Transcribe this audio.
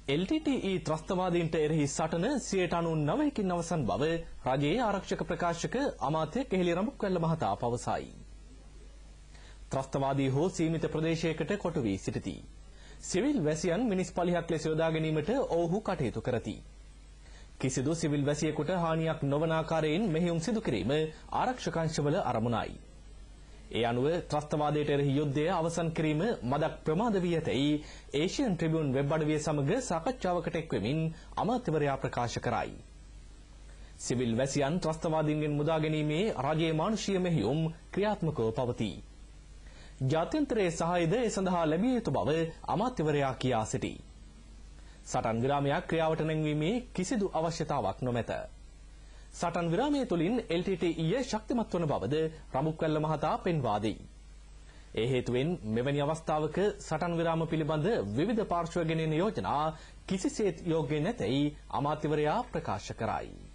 LTTE ත්‍රස්තවාදීන්ට එරෙහි සටන 99%කින් අවසන් බව රජයේ ආරක්ෂක ප්‍රකාශක අමාත්‍ය කෙහෙලි රඹුක්වැල්ල මහතා පවසයි. ත්‍රස්තවාදී හෝ සීමිත ප්‍රදේශයකට කොටු වී සිටිති. සිවිල් වැසියන් මිනිස් පලිහක් ලෙස යොදා ගැනීමට ඔවුහු කටයුතු කරති. කිසිදු සිවිල් වැසියෙකුට හානියක් නොවන ආකාරයෙන් මෙහෙයුම් සිදු කිරීම ආරක්ෂක අංශවල අරමුණයි. ඒ අනුව ත්‍රස්තවාදයට එරෙහි යුද්ධය අවසන් කිරීම මදක් ප්‍රමාද වී ඇතැයි ඒෂියන් ට්‍රිබියුන් වෙබ් අඩවිය සමග සාකච්ඡාවකට එක්වෙමින් අමාත්‍යවරයා ප්‍රකාශ කරයි. සිවිල් වැසියන් ත්‍රස්තවාදීන්ගෙන් මුදා ගැනීමේ රජයේ මානුෂීය මෙහෙයුම් ක්‍රියාත්මකව පවතී. ජාත්‍යන්තරයේ සහායද ඒ සඳහා ලැබිය යුතු බව අමාත්‍යවරයා කියා සිටී. සටන් විරාමයක් ක්‍රියාවට නැංවීමේ කිසිදු අවශ්‍යතාවක් නොමැත. සටන් විරාමය තුළින් LTTE ශක්තිමත් වන බවද රඹුක්වැල්ල මහතා පෙන්වා දෙයි. ඒ හේතුවෙන් මෙවැනි අවස්ථාවක සටන් විරාම පිළිබඳ විවිධ පාර්ශ්ව ගෙනෙන යෝජනා කිසිසේත් යෝග්‍ය නැතැයි අමාත්‍යවරයා ප්‍රකාශ කරයි.